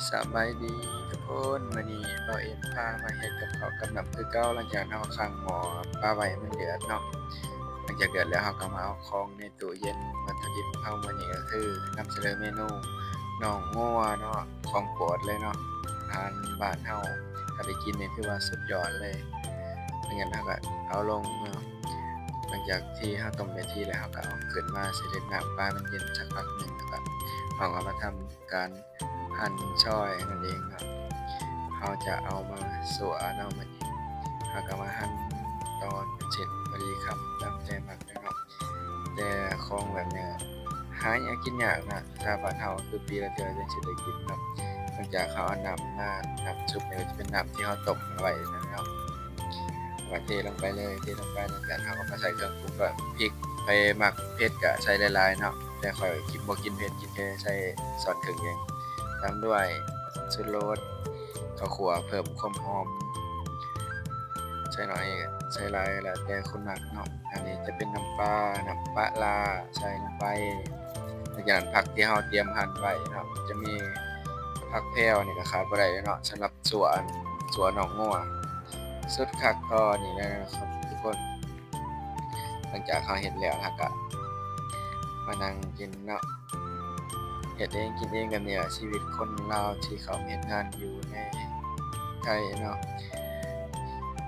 ສະບາຍດີທຸກຄົນ, ມື້ນີ້ບ່າວເອັມພາມາເຮັດກັບເຂົ້າກັບນ້ຳຄືເກົ່າ. ຫຼັງຈາກເຮົາຂັງໝໍ້ປາໄວ້ໃຫ້ມັນເດືອດເນາະ, ຫຼັງຈາກເດືອດແລ້ວ ເຮົາກໍມາເອົາຂອງໃນຕູ້ເຢັນ. ວັດຖຸດິບເຮົາມື້ນີ້ກໍຄືນຳສະເໜີເມນູໜອງງົວເນາະ, ຂອງໂປດເລີຍເນາະ, ອາຫານບ້ານເຮົາ ຖ້າໄດ້ກິນນີ້ຖືວ່າສຸດຍອດເລີຍ. ຫຼັງຈາກນັ້ນເຮົາກໍເອົາລົງເນາະ, ຫຼັງຈາກທີ່ເຮົາຕົ້ມໄດ້ທີ່ແລ້ວ ເຮົາກໍເອົາຂຶ້ນມາໃສ່ເດັດນ້ຳປາໃຫ້ມັນເຢັນສັກພັກໜຶ່ງ ແລ້ວກໍເຮົາກໍມາທຳການ หั่ນຊອຍນັ້ນເອງເນາະ. ເຮົາຈະເອົາມາຊົ່ວເນາະ, ມື້ນີ້ເຮົາກໍມາຫັ່ນຕອນເປັນເສັ້ນພໍດີຄຳຕາມໃຈມັກເລີຍເນາະ. ແຕ່ຂອງແບບນີ້ຫາກິນຍາກນະ, ຖ້າບ້ານເຮົາຄືປີລະເທື່ອຈັ່ງຊິໄດ້ກິນເນາະ. ຫຼັງຈາກເຮົາເອົານ້ຳມາ, ນ້ຳຊຸບນີ້ກໍຈະເປັນນ້ຳທີ່ເຮົາຕົ້ມໄວ້ນັ້ນເນາະ, ກໍເທລົງໄປເລີຍ, ເທລົງໄປ ຫຼັງຈາກນັ້ນເຮົາກໍມາໃສ່ເຄື່ອງປຸງ ກໍພິກ, ໃຜມັກເຜັດກໍໃສ່ຫຼາຍໆເນາະ, ແຕ່ຂ້ອຍກິນ ບໍ່ກິນເຜັດ, ກິນແຄ່ໃສ່ຊ້ອນເຄິ່ງເອງ. ຕາມດ້ວຍຊູດລົດ, ເຂົ້າຂົ້ວເພີ່ມຄວາມຫອມ, ໃສ່ໜ້ອຍໃສ່ຫຼາຍແລ້ວແຕ່ຄົນມັກເນາະ. ອັນນີ້ຈະເປັນນ້ຳປາ, ນ້ຳປາຫຼ້າ, ໃສ່ລົງໄປ. ຫຼັງຈາກນັ້ນ ຜັກທີ່ເຮົາຕຽມຫັ່ນໄວ້ເນາະ, ຈະມີຜັກແພວ, ນີ້ກໍຂາດບໍ່ໄດ້ເລີຍເນາະ ສຳລັບ ສ່ວນ ສ່ວນໜອງງົວ ສຸດຄັກກໍນີ້ແຫຼະເນາະຄັບທຸກຄົນ. ຫຼັງຈາກເຮົາເຮັດແລ້ວ ເຮົາກໍມານັ່ງກິນເນາະ, ເຮັດເອງກິນເອງແບບນີ້ແຫຼະ. ຊີວິດຄົນລາວທີ່ເຂົາເຮັດງານຢູ່ໃນໄທເນາະ,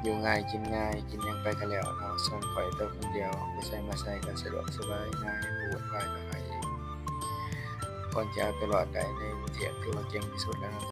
ຢູ່ງ່າຍກິນງ່າຍ, ກິນຫຍັງໄປກໍແລ້ວເນາະ. ສ່ວນຂ້ອຍໂຕຄົນດຽວ ໄປໃສມາໃສກໍສະດວກສະບາຍ, ງ່າຍ, ບໍ່ວຸ່ນວາຍເທົ່າໃດ. ຄົນທີ່ເອົາຕົວລອດໄດ້ໃນກາງເຂດ ຖືວ່າເກັ່ງທີ່ສຸດແລ້ວເນາະ.